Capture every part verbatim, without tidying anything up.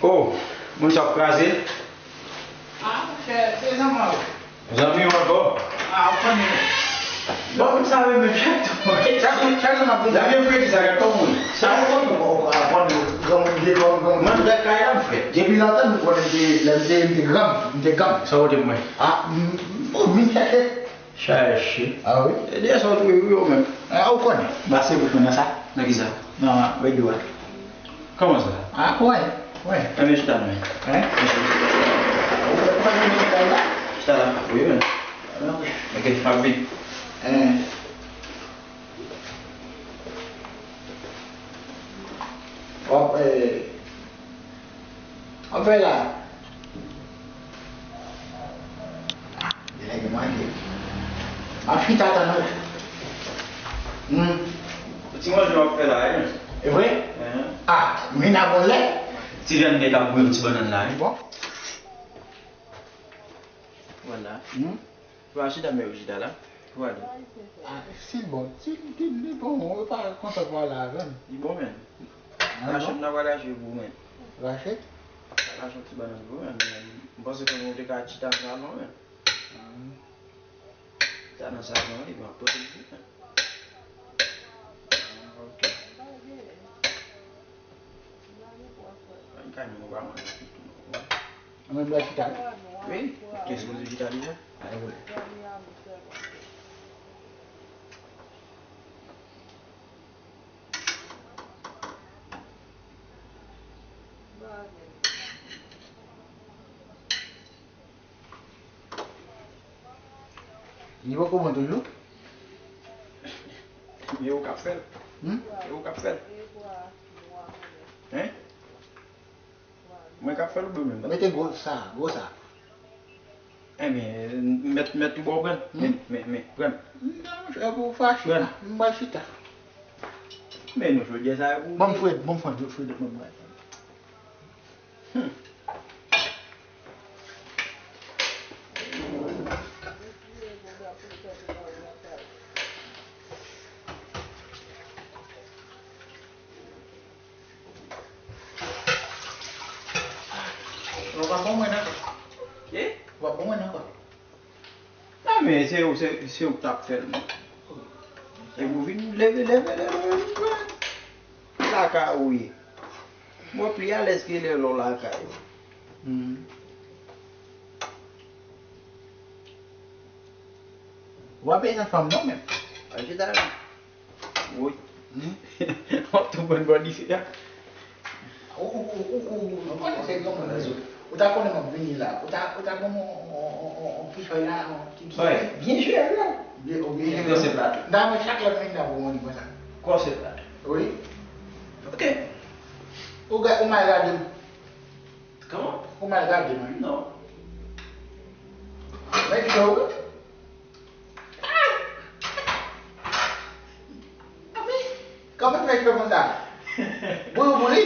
Oh, moun sa ap kraze. Ah, monchè, se zanmi w. Zanmi w ankò? Ah, ou konnen. Bon, m sa renmen chak tou. Chak jou, chak jou m ap di sa. Zanmi w fredi sa, gad kòman moun. Sa ou konnen, ou konnen, ou konnen, granmoun, vye granmoun, granmoun. Mwen, m fè kay la, m fè. Depi lontan, nou konnen, m te, lè m te, m te granm, m te granm. Sa w te mwen? Ah, m, bon, m vin chèche. Chache. Ah wi? E dèyè sa w tou, wi, ou menm. Ah, ou konnen. Pase pou konnen sa. Nan ki sa? Nan redio a. Kòman sa? Ah, wè, wè. Enben, chita non. Hein? Ou pa vin chita la? Chita la. Wi, men. Ok, m ap vin. Hein. W ap, eh, w ap fè la. Nèg manje. M ap chita tann ou. Hmm. Ti manje w ap fè la, wi. E vre? Enhen. Ah, men a bon lè. Ti jèn nèg ap bouyi yon ti bannann la, wi. Bon. Vwala. Hmm. Ou pa chita, men ou chita la. Ou ale. Ah, si l bon, si l, si l bon, ou pa kontan pou ale avè m. Li bon, men. Ah, machin nan pral rache pou ou, men. Rache? Pral rache yon ti bannann pou ou, men. M panse ke nou te ka chita ansanm, men. Sa nan salon li, bon, poze l di, men. Ah, ok. Ann kay moun ou pa manje tou, non. Mwen dwe chita wi. Wi, te sipoze chita deja. Pa gen pwoblèm. Li poko bon toujou? E ou k ap fè l? Hmm? E ou k ap fè l? Hein? Mwen k ap fè l oubyen menm? Mete gwo sa, gwo sa. Enben, mèt, mèt tou ba w pran. Hmm? Men, men, men, pran. Non, monchè, pou w fache. Pran. M pral chita. Men non, chodyè sa a pou. Ban m fre, ban m fre, fre, fre, fre. Hmm. Ou pa bon mwen ankò. Ki? Ou pa bon mwen ankò. A men, se ou, se, se ou k t ap fè l, non. Epi w vin leve, leve, leve, leve. Lakay ou ye. Mwen pi alèz ke lè lò lakay ou. Hmm. W ap bezwen fanm non menm. Al chita la. Woy. Hmm? W ap tou pran bò dife a. Ou, ou, ou, ou, ou, ou konnen se granmoun nou sot. Ou ta konnen m ap vini la. Ou ta, ou ta ban m yon, yon, yon, yon, yon kichòy la, yon ti kichòy. Byen jere la. Byen, ou byen jere. Kòsèt la tou. M ta renmen chak lòt moun ta ban mwen konsa. Kòsèt la tou. Wi. Ok. Ou ga-, ou mal gade m. Kòman? Ou mal gade m, wi. Non. Men ki sa ou wè? Kòman fè fè konsa? Boule, boule.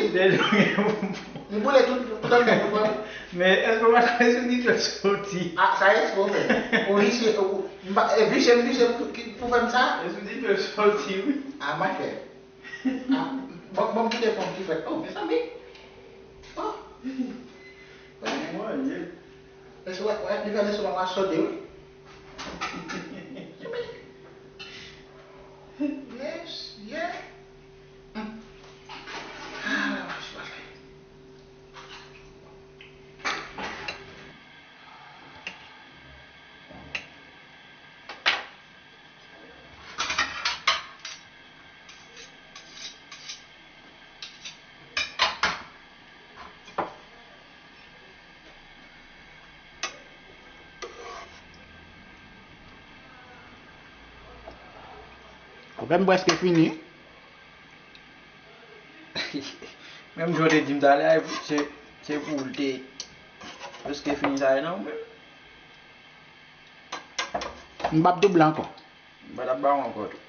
Li boule tout, tout an nan boule. Men èske w pa konnen sou dife l soti? Ah, sa èske w fè? Ou visye, ou, m pa, e visye, m visye pou, ki, pou fè m sa? E sou dife l soti, wi. Ah, machè. Ah, bon, bon, m kite fè yon ti fèt. Oh, mezanmi. Oh. Mwen, ye. Mwen, se wè, wè, li fè leson an sote, wi. Yes, yeah. Hmm. Ah, la, mwen, se pa fè. Ou fè m prèske fini. Menm jan w te di m talè a, se, se pou w te prèske fini sa a, non, men. M p ap double ankò. M pa t ap ba w ankò tou.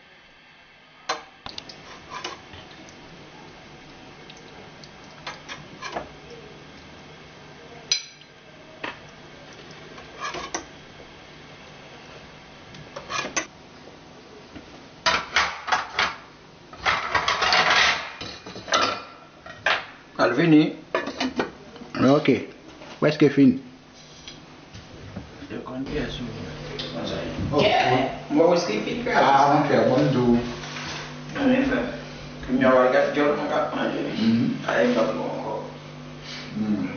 Al vini. Ok. Prèske fin. Yo konn pyès ou. Konsa ye. Oh, yeah. Mwen wè se ki pil pyès. Ah, mon frè, bon dou. Anyen frè. Kounye a w al gad djòl mwen k ap manje. Mhm. Ay, m p ap bon ankò. Hmm.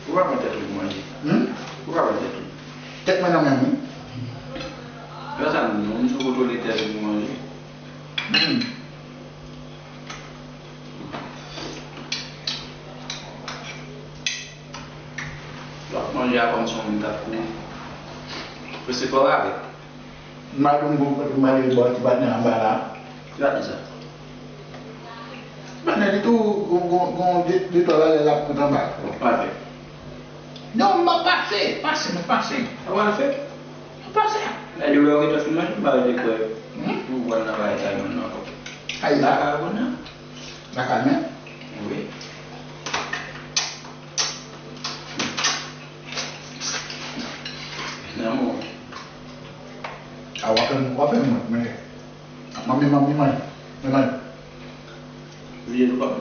Ou pa pran tèt ou pou manje? Hmm? Ou pa pran tèt ou? Tèt mwen nan men m, wi. Lè sa, non, m sou kontwole tèt ou pou manje. Hmm. W ap manje a kòmsi yon moun t ap kouri. Prese kò w avèk. M al vin gon kote m al rele bò ti patnè anba la. Ki patnè sa? Ti patnè li tou gon, gon, gon de, de twa bagay l ap koute anba. W ap pase? Non, m ap pase. Pase, m ap pase. Sa w al fè? M ap pase. Gade lè w rete fin manje, m pa rete kwè. Hmm? Ou pral nan bagay sa yo non. Ay la. Sa ka bon non. Lakay mwen? Wi. Nan mwen. A w ap fè m, w ap fè m mwen, men. Manmi, manmi, manmi, manmi. Vye tou kòm.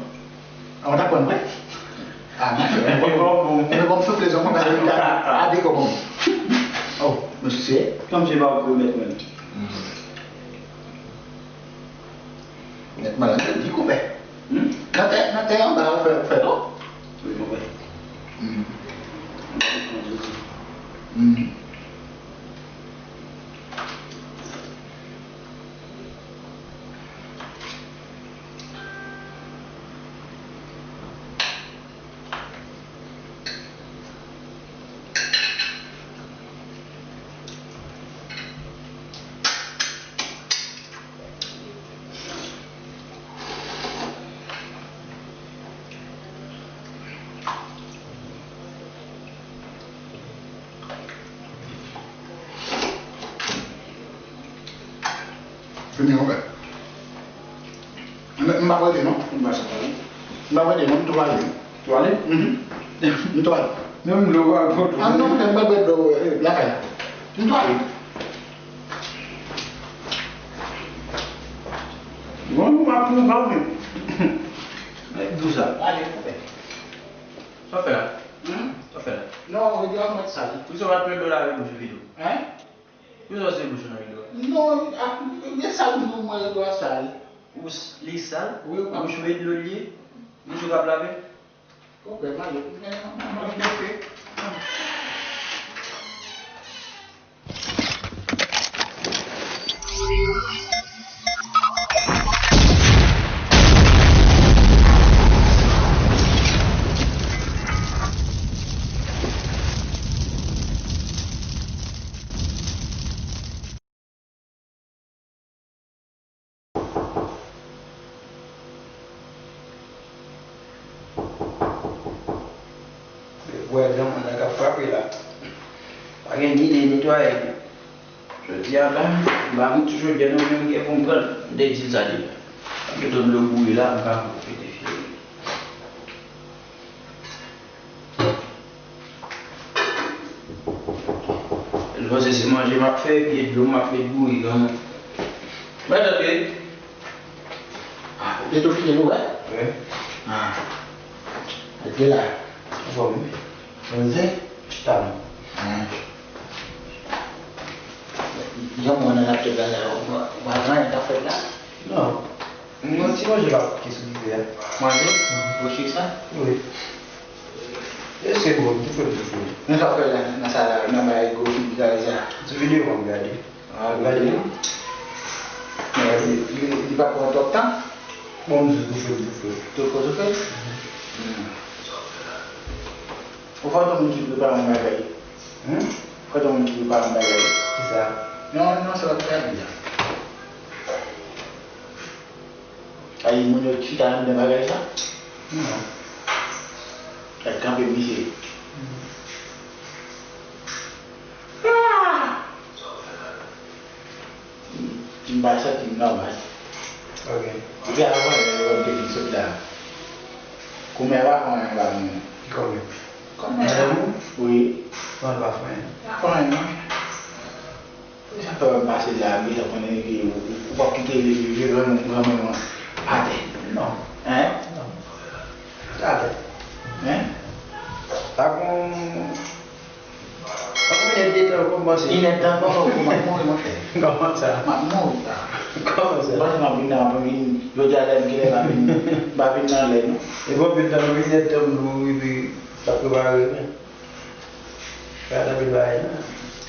A w ta pran mwen? A, mwen fè. Mwen bon. Mwen bon, soufle zon mwen, a de kòm. Oh, mesye. Kòm se pa ou ki remèt mwen. Hmm. Nèt malad, di konpè. Hmm? Nan tè, nan tè anba, ou fè, ou fè non? Wi, konpè. Hmm. Hmm. Fini, konpè. M, m pa rete, non. M pa sa pale. M pa rete, non, m tou ale. Tou ale? Mhm. M tou ale. Menm dlo pa gon tou. A non, m pa bwè dlo, eh, lakay la. M tou ale. Bon, nou pa pou pa men. Ay, dou sa. Ale, konpè. Sa w fè la? Hmm? Sa w fè la? Non, redo a mwen sal. Poukisa w pa t met dlo lavé bouch ou pito? Hein? Poukisa w se bouch ou nan redo a? Non, a, men sal nou mwen redo a sal. Ou s-, li sal? Wi, wi. Bouch ou e dlo l ye? Bouch ou k ap lave? Konpè, m ale. Men, men, men, men, men. Wè granmoun nan k ap frape la. Pa gen ni de netwaye. Jodi a la, m ba m ti chodyè nou menm gen pou m pran l. M te di l sa deja. Mete dlo bouyi la, m ka pete fye. L panse se manje m ap fè, epi e dlo m ap met bouyi granmoun. Mwen tande. Ah, ou te tou fini l, ou wè? Wi. Ah. Rete la. Anfòm, wi. Mwen zen. Chita non. Ah. Jan mwen nan ap te bagay, ou pa, ou pa gen anyen k ap fèt la? Non. Mwen ti manje pa ki sou dife a. Manje? Ou chik sa? Wi. Èske bon, dife, dife. Men sa w fè la, nan sa la, nan bay gwo figi sa, sa. Ti videyo m ap gade. Ah, gade non. Li, li, li pa pran twòp tan. Bon, m di tou fè, tou fè. Tou fè, tou fè? Hmm. Ou fè tou moun ki prepare yon bagay. Hmm? Fè tou moun ki prepare yon bagay. Kisa? Non, non, sa va fè byen. Ay, moun yo chita anndan bagay sa? Non. Ay, kanpe misye. Hmm. Ah! M pa santi m nòmal. Ok. Depi avan lè yo te fin sot la. Kòmè pa fè anyen ba mwen. Kòmè. Kòmè. Madanm ou? Wi. Bon, l pa fè anyen. Pa fè anyen non. Sa fè w ap pase la, gentan konnen ke ou, ou p ap kite vye granmoun, granmoun an atè. Non. Hein? Non. Atè. Hein? Sa gon, sa gon inèdtan w kòmanse. Inèdtan kòman w kòmanse? M ap mouri, monchè. Kòman sa? M ap mouri la. Kòman sa? M panse m ap vin nan, m ap vin, jodi a la, m genlè pa vin, m pa vin nan lè, non. E bon, vin nan inèdtan m dou, epi m ap prepare, men. Gade anpil bagay la.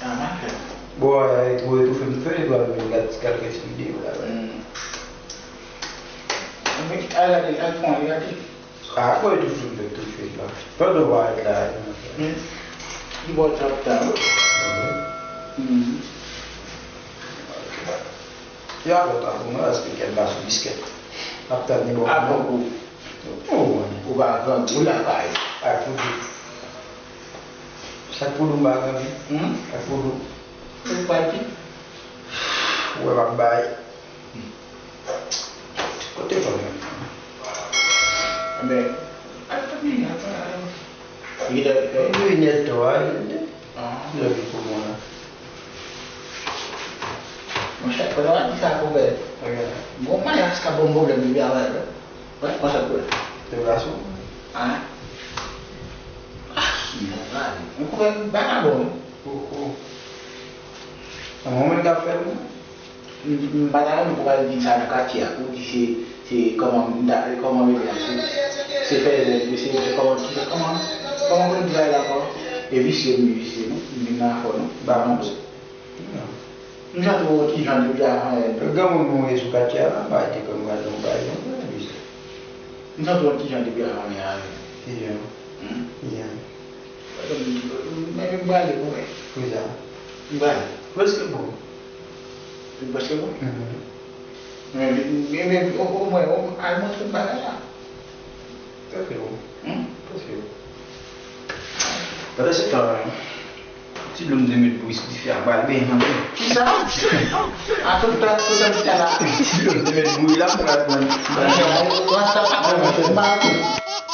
Ah, m ap fè. Bon, e, e, tou, e, tou fè m fè, e, ba, m gad, gad kèk videyo la, wè. Hmm. Anpil, al gade, al fè yon gade. Ah, bon, e, tou fè m fè tout swit la. Pandan w pa ret la, e, m ap fè. Hmm. Li bò trap ta, wi. Mhm. Hmm. Yo ap fè ta pou mwen, paske kèt ba sou biskèt. Ap tann li bò. Avan kou. Ou konnen. Ou pa grangou lakay. Ak pou di. Sa k pou dou m pa grandi? Hmm? Sa k pou dou? Ou pa di? Ou wè m ap bay. Kote fò mwen? Enben, al fè mwen, al fè, al. Li lè, eh? Li lè to a, li lè. Ah. Li lè pou mwen la. Monchè, fò nou di sa pou bèl. Ok. Bon, maryaj ka bon pwoblèm, epi avè, wè, konsa pou wè. Te gason? Ah. Ah, si, nan gade. Mwen kouvè, ba ka bon. Koko. Nan moman l ap fè l, m, m pa ta renmen pou w al di sa nan katye a, pou w di se, se kòman m ta, kòman m ye a, se, se fè zèl, se, se kòman, se kòman, kòman pou m di bagay la ankò? E visye m ye, visye, non? M vin nan afè w, non? Ba m. Non. M santi w ki jan depi avan yè. Granmoun mouri sou katye a la, m pa rete kòm gade yon bagay, yon bagay, mesye. M santi w ki jan depi avan yè a. Ki jan? Hmm? Ki jan? Men m prale pou mwen. Pou sa? M prale. Prèske bon. Li prèske bon? Mhm. Men, men, men, o, omwen, o, al montre m bagay la. Prèske bon. Hmm? Prèske bon. Pandan se tan, ti dlo m te met bouyi sou dife a pral benyen anpil. Kisa? A tout tan, tout tan, tout tan la. Ti dlo m te met bouyi la pral benyen. Pran sa, pran sa.